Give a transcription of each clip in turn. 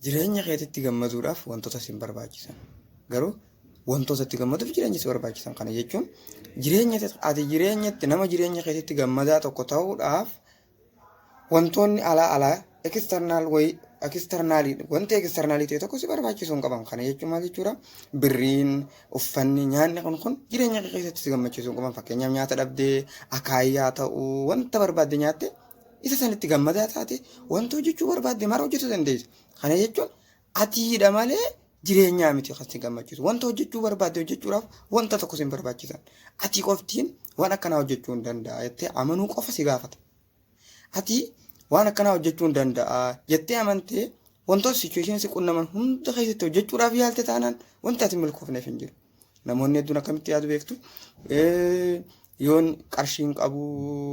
Jireenya keetitti gammaduudhaaf wantoota si hin barbaachisan. Garuu wantoota itti gammaduuf jireenya si barbaachisan. Kana jechuun jireenya ati jireenyatti nama jireenya keetitti gammadaa tokko ta'uudhaaf wantoonni alaa alaa external wayii externalii wanti externalii ta'e tokko si barbaachisuu hin qaban. Kana jechuun maal jechuudha? Birriin, uffanni, nyaanni kun kun jireenya kee keessatti si gammachiisuu hin qaban. Fakkeenyaaf nyaata dhabdee akaayyaa ta'uu wanta barbaadde nyaatte isa sanitti gammadaa taate wanta hojjechuu barbaadde mara hojjechuu dandeessa. Kana jechuun atiidha malee jireenyaa miti kan si gammachiisu. Wanta hojjechuu barbaadde hojjechuudhaaf wanta tokko si hin barbaachisan. Ati qoftiin waan akkanaa hojjechuu hin danda'a jettee amanuu qofa si gaafata. Ati waan akkanaa hojjechuu hin danda'a jettee amantee wantoota situation si qunnaman hunda keessatti hojjechuudhaaf yaalte taanaan wanti ati milkoofneef hin jiru. Namoonni hedduun akkamitti yaadu beektu? Yoon qarshii hin qabu,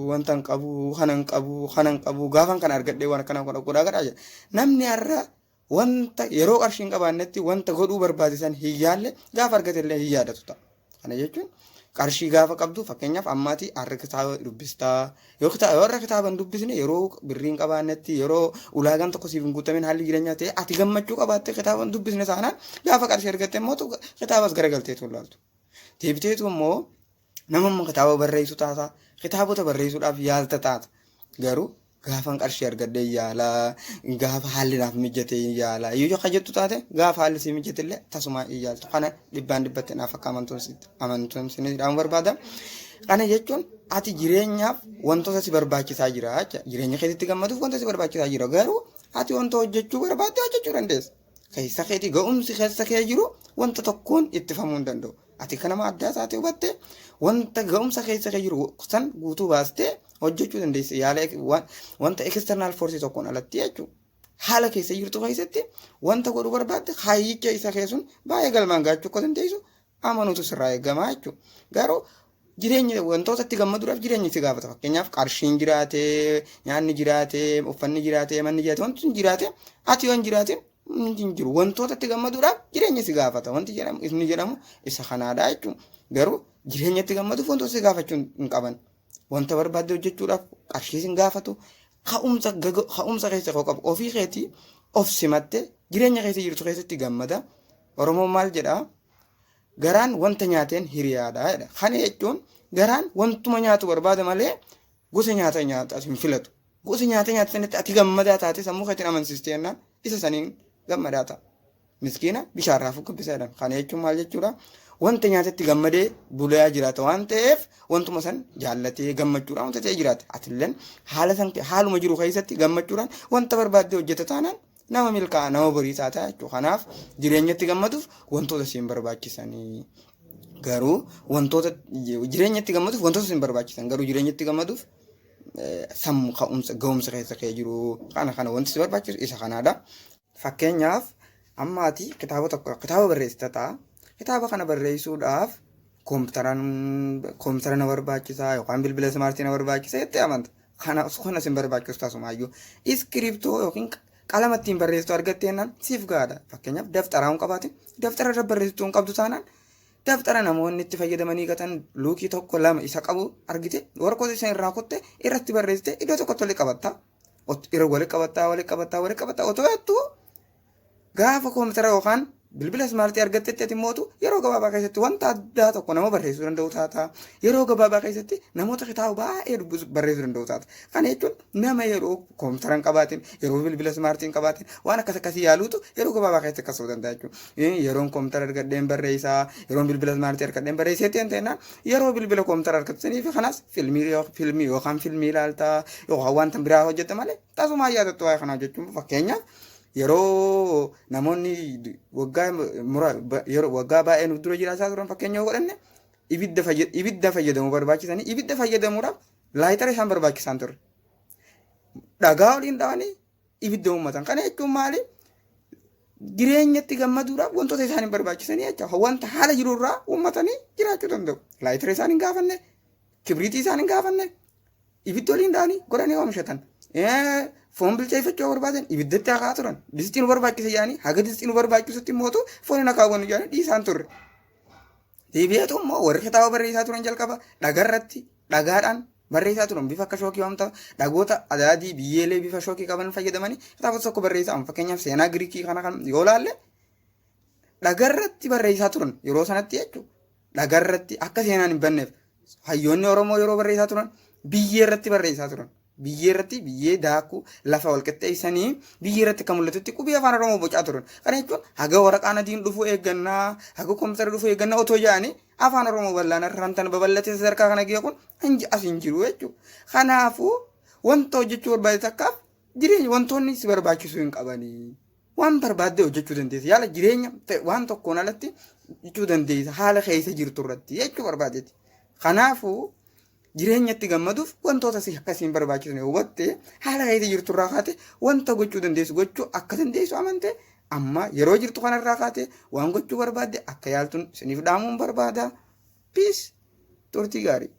wanta hin qabu, kana hin qabu, kana hin qabu, gaafan kana argadhee waan akkanaa godha godhaa godhaa jedha. Namni har'a wanta yeroo qarshii hin qabaannetti wanta godhuu barbaade san hin yaalle gaafa argate illee hin yaadatu ta'a. Kana jechuun qarshii gaafa qabdu fakkeenyaaf ammaati har'a kitaaba dubbistaa yoo kitaaba yoo har'a kitaaba hin dubbisne yeroo birrii hin qabaannetti yeroo ulaagaan tokko siif hin guutamin haalli jireenyaa ta'e ati gammachuu qabaattee kitaaba hin dubbisne taanaan gaafa qarshii argatte immoo kitaabas garagalteetu hin laaltu. Deebiteetu immoo nama immoo kitaaba barreessu taata kitaabota barreessuudhaaf yaalta taata garuu gaafan qarshii argadhee yaala gaafa haalli naaf mijate yaala yoo akka jettu taate gaafa haalli sii mijate illee tasumaa hin yaaltu kana dhibbaan dhibbatti naaf akka amantuun amantuun sinii dhaamu barbaada kana jechuun ati jireenyaaf wantoota si barbaachisaa jira jecha jireenya keetitti gammaduuf wanta si barbaachisaa jira garuu ati wanta hojjechuu barbaadde hojjechuu dandeessa keessa keetii ga'umsi keessa kee jiru wanta tokkoon ittifamuu hin danda'u. Ati kan nama addaa taate hubatte wanta ga'umsa keessa kee jiru san guutuu baastee hojjechuu dandeessa. Yaala wanta external force tokkoon alatti jechuudha. Haala keessa jirtu keessatti wanta godhuu barbaadde kaayyicha isa keessun baay'ee galmaan gaachuu akka dandeessu amanuutu sirraa eegamaa jechuudha. Garuu jireenya wantoota itti gammaduudhaaf jireenya si gaafata. Fakkeenyaaf qarshiin jiraate, nyaanni jiraate, uffanni jiraate, manni jiraate, wanti sun jiraate ati yoo hin jiraatin hin jiru. Wantoota itti gammaduudhaaf jireenya si gaafata. Wanti jedhamu inni jedhamu isa kanaadha jechuudha. Garuu jireenya itti gammaduuf wantoota si gaafachuu hin qaban. Wanta barbaadde hojjechuudhaaf qarshii sin gaafatu. Ka'umsa ka'umsa keessa koo qabu ofii keetii of simatte jireenya keessa jirtu keessatti gammada. Oromoon maal jedhaa? Garaan wanta nyaateen hiriyaadha jedha. Kana jechuun garaan wantuma nyaatu barbaada malee gosa nyaata nyaatu hin filatu. Gosa nyaata nyaatu sanitti ati gammadaa taate sammuu keetiin amansiistee jennaan isa saniin gammadaa ta'a. Miskiina bishaan raafuu gabbisa jedhama. Kana jechuun maal jechuudha? Wanta nyaatetti gammadee bulaa jiraata waan ta'eef wantuma san jaallatee gammachuudhaan wanta ta'e jiraata. Atilleen haala san haaluma jiru keessatti gammachuudhaan wanta barbaadde hojjeta taanaan nama milkaa'a nama borii taata jechuudha. Kanaaf jireenyatti gammaduuf wantoota siin barbaachisanii garuu wantoota jireenyatti gammaduuf wantoota siin barbaachisan garuu jireenyatti gammaduuf sammuu ka'umsa ga'umsa keessa kee jiru kana kana wanti si barbaachisu isa kanaadha. Fakkeenyaaf amma ati kitaaba tokko kitaaba barreessita ta'a. Kitaaba kana barreessuudhaaf koompitaran koompitara na barbaachisa yookaan bilbila ismaartii na barbaachisa jettee amanta. Kana kana sin barbaachisu tasumaayyuu. Iskiriptoo yookiin qalama ittiin barreessitu argattee jennaan siif gahaadha. Fakkeenyaaf daftaraa hin qabaatin daftara irra barreessitu hin qabdu taanaan daftara namoonni itti fayyadamanii gatan luukii tokko lama isa qabu argite warqoota isa irraa kutte irratti barreessite iddoo tokkotti walitti qabatta. Irra walitti qabattaa walitti qabattaa walitti qabattaa otoo jettuu gaafa koompitara yookaan bilbila ismaartii argattetti ati mootu yeroo gabaabaa keessatti wanta addaa tokko nama barreessuu danda'u taata. Yeroo gabaabaa keessatti namoota kitaaba baay'ee dubbisu barreessuu danda'u taata. Kana jechuun nama yeroo koompitara hin qabaatin, yeroo bilbila ismaartii hin qabaatin waan akkas akkasii yaaluutu yeroo gabaabaa keessatti akkas ta'uu danda'a jechuudha. Yeroon koompitara argadheen barreessaa, yeroon bilbila ismaartii argadheen barreesseetti hin ta'inaan yeroo bilbila koompitara argattanii fi kanas filmii yookaan filmii ilaaltaa yookaan wanta biraa hojjette malee tasumaa yaadattu waa'ee kanaa jechuun fakkeenyaaf yeroo namoonni waggaa mura yeroo waggaa baay'ee nuuf dura jiraachaa turan fakkeenya yoo godhanne ibidda ibidda fayyadamuu barbaachisanii ibidda fayyadamuudhaaf laayitara isaan barbaachisaan turre. Dhagaa waliin dha'anii ibidda uummatan. Kana jechuun maali? Jireenyatti gammaduudhaaf wantoota isaan hin barbaachisanii jecha wanta haala jirurraa uummatanii jiraachuu danda'u. Laayitara isaan hin gaafanne, kibriitii isaan hin gaafanne, Ibidda waliin dha'anii godhanii oomishatan. Foon bilcheeffachuu yoo barbaadan ibiddatti hakaa turan. Distii nu barbaachisa jedhanii haga distii nu barbaachisutti mootu foon hin akaawwannu jedhanii dhiisaan turre. Deebi'eetu immoo warri kitaaba barreessaa turan jalqaba dhagarratti dhagaadhaan Barreessaa turan bifa akka shookii waan ta'u dhagoota adaadii biyyeelee bifa shookii qaban fayyadamanii kitaaba tokko barreessaa. Fakkeenyaaf seenaa Giriikii kana kan yoo laalle dhagarratti barreessaa turan yeroo sanatti jechuudha. Dhagarratti akka seenaan hin banneef hayyoonni Oromoo yeroo barreessaa turan biyyee irratti barreessaa turan. Biyyee irratti biyyee daakuu lafa wal qixxeessanii biyyee irratti akka mul'atutti qubee afaan Oromoo bocaa turan. Kana jechuun haga waraqaan adiin dhufu eeggannaa, haga kompiitara dhufu eeggannaa otoo jedhanii afaan Oromoo bal'aan irraan tan babal'atee sadarkaa kana ga'e kun as hin jiru jechuudha. Kanaafuu wanta hojjechuu barbaade takkaaf jireenya wantoonni si barbaachisuu hin qabanii. Waan barbaadde hojjechuu dandeessa. Yaala jireenya waan tokkoon alatti jechuu dandeessa haala keessa jirtu irratti jechuu barbaadeeti. Kanaafuu jireenyatti gammaduuf wantoota si akkasii hin barbaachisne hubatte haala keessa jirtu irraa kaate wanta gochuu dandeessu gochuu akka dandeessu amante amma yeroo jirtu kanarraa kaate waan gochuu barbaadde akka yaaltuun isiniif dhaamuun barbaada. Peace. Turtii gaarii.